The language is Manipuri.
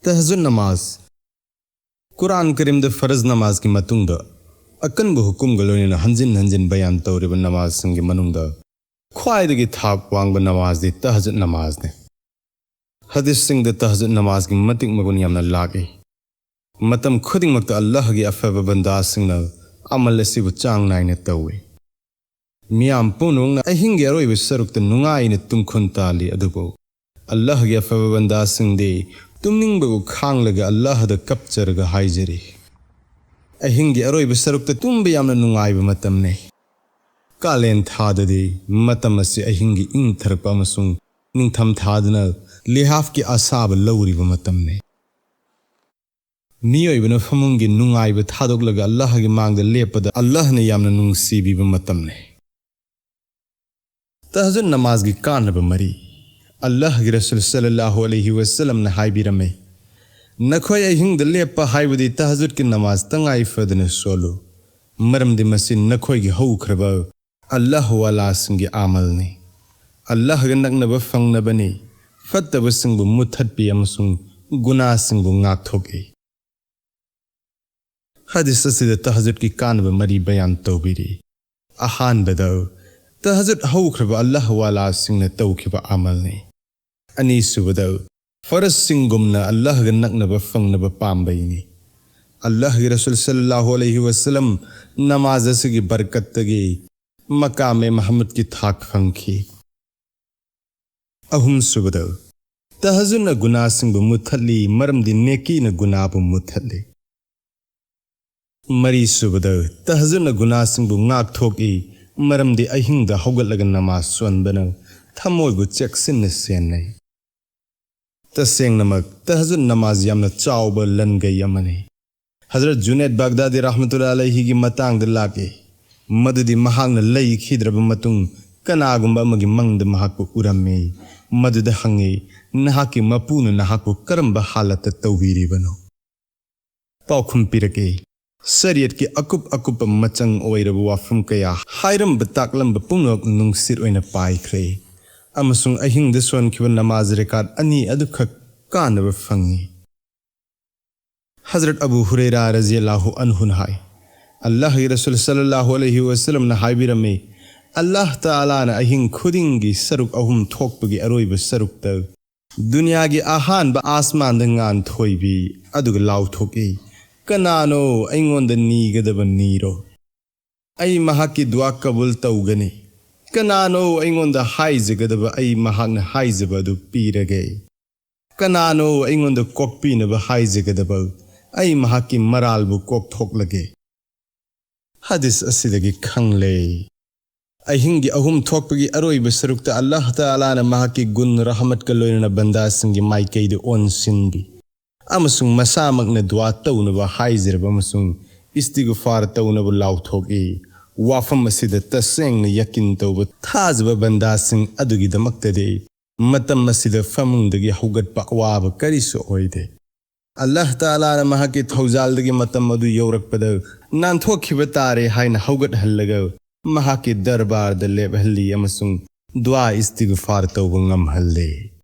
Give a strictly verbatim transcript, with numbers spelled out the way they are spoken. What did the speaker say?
ꯇꯍꯖꯨꯗ ꯅꯃꯥꯖ꯫ ꯀꯨꯔꯥꯟ ꯀꯔꯤꯝꯗ ꯐꯔꯖ ꯅꯃꯥꯖꯀꯤ ꯃꯇꯨꯡꯗ ꯑꯀꯟꯕ ꯍꯨꯀꯨꯝꯒ ꯂꯣꯏꯅꯅ ꯍꯟꯖꯤꯟ ꯍꯟꯖꯤꯟ ꯕꯌꯥꯟ ꯇꯧꯔꯤꯕ ꯅꯃꯥꯖꯁꯤꯡꯒꯤ ꯃꯅꯨꯡꯗ ꯈ꯭ꯋꯥꯏꯗꯒꯤ ꯊꯥꯛ ꯋꯥꯡꯕ ꯅꯃꯥꯖꯗꯤ ꯇꯍꯖꯨꯗ ꯅꯃꯥꯖꯅꯤ꯫ ꯍꯗꯤꯁꯁꯤꯡꯗ ꯇꯍꯖꯨꯗ ꯅꯃꯥꯖꯒꯤ ꯃꯇꯤꯛ ꯃꯒꯨꯟ ꯌꯥꯝꯅ ꯂꯥꯛꯏ꯫ ꯃꯇꯝ ꯈꯨꯗꯤꯡꯃꯛꯇ ꯑꯜꯂꯥꯍꯒꯤ ꯑꯐꯕ ꯕꯟꯗꯥꯁꯤꯡꯅ ꯑꯃꯜ ꯑꯁꯤꯕꯨ ꯆꯥꯡ ꯅꯥꯏꯅ ꯇꯧꯏ꯫ ꯃꯤꯌꯥꯝ ꯄꯨꯝꯅꯃꯛꯅ ꯑꯍꯤꯡꯒꯤ ꯑꯔꯣꯏꯕ ꯁꯔꯨꯛꯇ ꯅꯨꯡꯉꯥꯏꯅ ꯇꯨꯝꯈꯨꯟ ꯇꯥꯜꯂꯤ, ꯑꯗꯨꯕꯨ ꯑꯜꯂꯥꯍꯒꯤ ꯑꯐꯕ ꯕꯟꯗꯥꯁꯤꯡꯗꯤ ꯇꯨꯝꯅꯤꯡꯕꯕꯨ ꯈꯥꯡꯂꯒ ꯑꯜꯂꯥꯍꯗ ꯀꯞꯆꯔꯒ ꯍꯥꯏꯖꯔꯤ, "ꯑꯍꯤꯡꯒꯤ ꯑꯔꯣꯏꯕ ꯁꯔꯨꯛꯇ ꯇꯨꯝꯕ ꯌꯥꯝꯅ ꯅꯨꯡꯉꯥꯏꯕ ꯃꯇꯝꯅꯤ"꯫ ꯀꯥꯂꯦꯟ ꯊꯥꯗꯗꯤ ꯃꯇꯝ ꯑꯁꯤ ꯑꯍꯤꯡꯒꯤ ꯏꯪꯊꯔꯛꯄ ꯑꯃꯁꯨꯡ ꯅꯤꯡꯊꯝ ꯊꯥꯗꯅ ꯂꯤꯍꯥꯐꯀꯤ ꯑꯁꯥꯕ ꯂꯧꯔꯤꯕ ꯃꯇꯝꯅꯤ꯫ ꯃꯤꯑꯣꯏꯕꯅ ꯐꯃꯨꯡꯒꯤ ꯅꯨꯡꯉꯥꯏꯕ ꯊꯥꯗꯣꯛꯂꯒ ꯑꯜꯂꯥꯍꯒꯤ ꯃꯥꯡꯗ ꯂꯦꯞꯄꯗ ꯑꯜꯂꯥꯍꯅ ꯌꯥꯝꯅ ꯅꯨꯡꯁꯤꯕꯤꯕ ꯃꯇꯝꯅꯤ꯫ ꯇꯍꯖꯨꯗ ꯅꯃꯥꯖꯒꯤ ꯀꯥꯟꯅꯕ ꯃꯔꯤ꯫ ꯑꯜꯂꯥꯍꯒꯤ ꯔꯁꯨꯜ ꯁꯜꯂꯜꯂꯥꯍꯨ ꯑꯂꯩꯍꯤ ꯋꯁꯜꯂꯝꯅ ꯍꯥꯏꯕꯤꯔꯝꯃꯤ, "ꯅꯈꯣꯏ ꯑꯍꯤꯡꯗ ꯂꯦꯞꯄ ꯍꯥꯏꯕꯗꯤ ꯇꯍꯖꯨꯗꯀꯤ ꯅꯃꯥꯖ ꯇꯉꯥꯏ ꯐꯗꯅ ꯁꯣꯜꯂꯨ, ꯃꯔꯝꯗꯤ ꯃꯁꯤ ꯅꯈꯣꯏꯒꯤ ꯍꯧꯈ꯭ꯔꯕ ꯑꯜꯂꯥꯍ ꯋꯥꯂꯥꯁꯤꯡꯒꯤ ꯑꯃꯜꯅꯤ꯫ ꯑꯜꯂꯥꯍꯒ ꯅꯛꯅꯕ ꯐꯪꯅꯕꯅꯤ, ꯐꯠꯇꯕꯁꯤꯡꯕꯨ ꯃꯨꯠꯊꯠꯄꯤ ꯑꯃꯁꯨꯡ ꯒꯨꯅꯥꯁꯤꯡꯕꯨ ꯉꯥꯛꯊꯣꯛꯏ"꯫ ꯍꯗꯤꯁ ꯑꯁꯤꯗ ꯇꯍꯖꯨꯗꯀꯤ ꯀꯥꯟꯅꯕ ꯃꯔꯤ ꯕꯌꯥꯟ ꯇꯧꯕꯤꯔꯤ꯫ ꯑꯍꯥꯟꯕꯗ, ꯇꯍꯖꯨꯗ ꯍꯧꯈ꯭ꯔꯕ ꯑꯜꯂꯥꯍ ꯋꯥꯂꯥꯁꯤꯡꯅ ꯇꯧꯈꯤꯕ ꯑꯃꯜꯅꯤ꯫ ꯑꯅꯤꯁꯨꯕꯗ, ꯐꯔꯖꯁꯤꯡꯒꯨꯝꯅ ꯑꯜꯂꯥꯍꯒ ꯅꯛꯅꯕ ꯐꯪꯅꯕ ꯄꯥꯝꯕꯩꯅꯤ꯫ ꯑꯜꯂꯥꯍꯒꯤ ꯔꯁꯨꯜ ꯁꯜꯂꯜꯂꯥꯍꯨ ꯑꯂꯩꯍꯤ ꯋꯁꯜꯂꯝ ꯅꯃꯥꯖ ꯑꯁꯤꯒꯤ ꯕꯔꯀꯠꯇꯒꯤ ꯃꯀꯥꯃꯦ ꯃꯍꯃꯨꯗꯀꯤ ꯊꯥꯛ ꯐꯪꯈꯤ꯫ ꯑꯍꯨꯝꯁꯨꯕꯗ, ꯇꯍꯖꯨꯗꯅ ꯒꯨꯅꯥꯁꯤꯡꯕꯨ ꯃꯨꯠꯊꯠꯂꯤ, ꯃꯔꯝꯗꯤ ꯅꯦꯀꯤꯅ ꯒꯨꯅꯥꯕꯨ ꯃꯨꯠꯊꯠꯂꯤ꯫ ꯃꯔꯤꯁꯨꯕꯗ, ꯇꯍꯖꯨꯗꯅ ꯒꯨꯅꯥꯁꯤꯡꯕꯨ ꯉꯥꯛꯊꯣꯛꯏ, ꯃꯔꯝꯗꯤ ꯑꯍꯤꯡꯗ ꯍꯧꯒꯠꯂꯒ ꯅꯃꯥꯖ ꯁꯣꯟꯕꯅ ꯊꯃꯣꯏꯕꯨ ꯆꯦꯛꯁꯤꯟꯅ ꯁꯦꯟꯅꯩ꯫ ꯇꯁꯦꯡꯅꯃꯛ, ꯇꯍꯖꯨꯗ ꯅꯃꯥꯖ ꯌꯥꯝꯅ ꯆꯥꯎꯕ ꯂꯟꯒꯩ ꯑꯃꯅꯤ꯫ ꯍꯖꯔꯠ ꯖꯨꯅꯦꯗ ꯕꯒꯗꯥꯗꯤ ꯔꯍꯃꯇꯨꯜꯂꯥꯍꯤ ꯑꯂꯩꯍꯤꯒꯤ ꯃꯇꯥꯡꯗ ꯂꯥꯛꯏ, ꯃꯗꯨꯗꯤ ꯃꯍꯥꯛꯅ ꯂꯩꯈꯤꯗ꯭ꯔꯕ ꯃꯇꯨꯡ ꯀꯅꯥꯒꯨꯝꯕ ꯑꯃꯒꯤ ꯃꯪꯗ ꯃꯍꯥꯛꯄꯨ ꯎꯔꯝꯃꯤ, ꯃꯗꯨꯗ ꯍꯪꯉꯤ, "ꯅꯍꯥꯛꯀꯤ ꯃꯄꯨꯅ ꯅꯍꯥꯛꯄꯨ ꯀꯔꯝꯕ ꯍꯥꯂꯠꯇ ꯇꯧꯕꯤꯔꯤꯕꯅꯣ?" ꯄꯥꯎꯈꯨꯝ ꯄꯤꯔꯛꯏ, "ꯁꯔꯤꯌꯠꯀꯤ ꯑꯀꯨꯞ ꯑꯀꯨꯞꯄ ꯃꯆꯪ ꯑꯣꯏꯔꯕ ꯋꯥꯐꯝ ꯀꯌꯥ ꯍꯥꯏꯔꯝꯕ ꯇꯥꯛꯂꯝꯕ ꯄꯨꯝꯅꯃꯛ ꯅꯨꯡꯁꯤꯠ ꯑꯣꯏꯅ ꯄꯥꯏꯈ꯭ꯔꯦ, ꯑꯃꯁꯨꯡ ꯑꯍꯤꯡꯗ ꯁꯣꯟꯈꯤꯕ ꯅꯃꯥꯖ ꯔꯦꯀꯥꯠ ꯑꯅꯤ ꯑꯗꯨꯈꯛ ꯀꯥꯟꯅꯕ ꯐꯪꯉꯤ"꯫ ꯍꯖꯔꯠ ꯑꯕꯨ ꯍꯨꯔꯩꯔꯥ ꯔꯖꯤꯌꯜꯂꯥꯍꯨ ꯑꯟꯍꯨꯅ ꯍꯥꯏ, ꯑꯜꯂꯥꯍꯒꯤ ꯔꯁꯨꯜ ꯁꯜꯂꯜꯂꯥꯍꯨ ꯑꯂꯩꯍꯤ ꯋꯁꯜꯂꯝꯅ ꯍꯥꯏꯕꯤꯔꯝꯃꯤ, ꯑꯜꯂꯥꯍ ꯇꯥꯂꯥꯅ ꯑꯍꯤꯡ ꯈꯨꯗꯤꯡꯒꯤ ꯁꯔꯨꯛ ꯑꯍꯨꯝ ꯊꯣꯛꯄꯒꯤ ꯑꯔꯣꯏꯕ ꯁꯔꯨꯛꯇ ꯗꯨꯅꯤꯌꯥꯒꯤ ꯑꯍꯥꯟꯕ ꯑꯥꯁꯃꯥꯟꯗ ꯉꯥꯟꯊꯣꯏꯕꯤ ꯑꯗꯨꯒ ꯂꯥꯎꯊꯣꯛꯏ, "ꯀꯅꯥꯅꯣ ꯑꯩꯉꯣꯟꯗ ꯅꯤꯒꯗꯕ ꯅꯤꯔꯣ? ꯑꯩ ꯃꯍꯥꯛꯀꯤ ꯗꯨꯋꯥ ꯀꯕꯨꯜ ꯇꯧꯒꯅꯤ꯫ ꯀꯅꯥꯅꯣ ꯑꯩꯉꯣꯟꯗ ꯍꯥꯏꯖꯒꯗꯕ? ꯑꯩ ꯃꯍꯥꯛꯅ ꯍꯥꯏꯖꯕ ꯑꯗꯨ ꯄꯤꯔꯒꯦ꯫ ꯀꯅꯥꯅꯣ ꯑꯩꯉꯣꯟꯗ ꯀꯣꯛꯄꯤꯅꯕ ꯍꯥꯏꯖꯒꯗꯕ? ꯑꯩ ꯃꯍꯥꯛꯀꯤ ꯃꯔꯥꯜꯕꯨ ꯀꯣꯛꯊꯣꯛꯂꯒꯦ"꯫ ꯍꯗꯤꯁ ꯑꯁꯤꯗꯒꯤ ꯈꯪꯂꯦ, ꯑꯍꯤꯡꯒꯤ ꯑꯍꯨꯝ ꯊꯣꯛꯄꯒꯤ ꯑꯔꯣꯏꯕ ꯁꯔꯨꯛꯇ ꯑꯜꯂꯥꯍ ꯇꯥꯂꯥꯅ ꯃꯍꯥꯛꯀꯤ ꯒꯨꯟ ꯔꯍꯃꯠꯀ ꯂꯣꯏꯅꯅ ꯕꯟꯗꯥꯁꯤꯡꯒꯤ ꯃꯥꯏꯀꯩꯗ ꯑꯣꯟꯁꯤꯟꯕꯤ ꯑꯃꯁꯨꯡ ꯃꯁꯥꯃꯛꯅ ꯗꯨꯋꯥ ꯇꯧꯅꯕ ꯍꯥꯏꯖꯔꯕ ꯑꯃꯁꯨꯡ ꯏꯁꯇꯤꯒꯐꯥꯔ ꯇꯧꯅꯕ ꯂꯥꯎꯊꯣꯛꯏ꯫ ꯋꯥꯐꯝ ꯑꯁꯤꯗ ꯇꯁꯦꯡꯅ ꯌꯀꯤꯟ ꯇꯧꯕ ꯊꯥꯖꯕ ꯕꯟꯗꯥꯁꯤꯡ ꯑꯗꯨꯒꯤꯗꯃꯛꯇꯗꯤ ꯃꯇꯝ ꯑꯁꯤꯗ ꯐꯃꯨꯡꯗꯒꯤ ꯍꯧꯒꯠꯄ ꯑꯋꯥꯕ ꯀꯔꯤꯁꯨ ꯑꯣꯏꯗꯦ꯫ ꯑꯜꯂꯥꯍ ꯇꯥꯂꯥꯅ ꯃꯍꯥꯛꯀꯤ ꯊꯧꯖꯥꯜꯗꯒꯤ ꯃꯇꯝ ꯑꯗꯨ ꯌꯧꯔꯛꯄꯗ ꯅꯥꯟꯊꯣꯛꯈꯤꯕ ꯇꯥꯔꯦ ꯍꯥꯏꯅ ꯍꯧꯒꯠꯍꯜꯂꯒ ꯃꯍꯥꯛꯀꯤ ꯗꯔꯕꯥꯔꯗ ꯂꯦꯞꯍꯜꯂꯤ ꯑꯃꯁꯨꯡ ꯗꯨꯋꯥ ꯏꯁꯇꯤꯒꯐꯥꯔ ꯇꯧꯕ ꯉꯝꯍꯜꯂꯦ꯫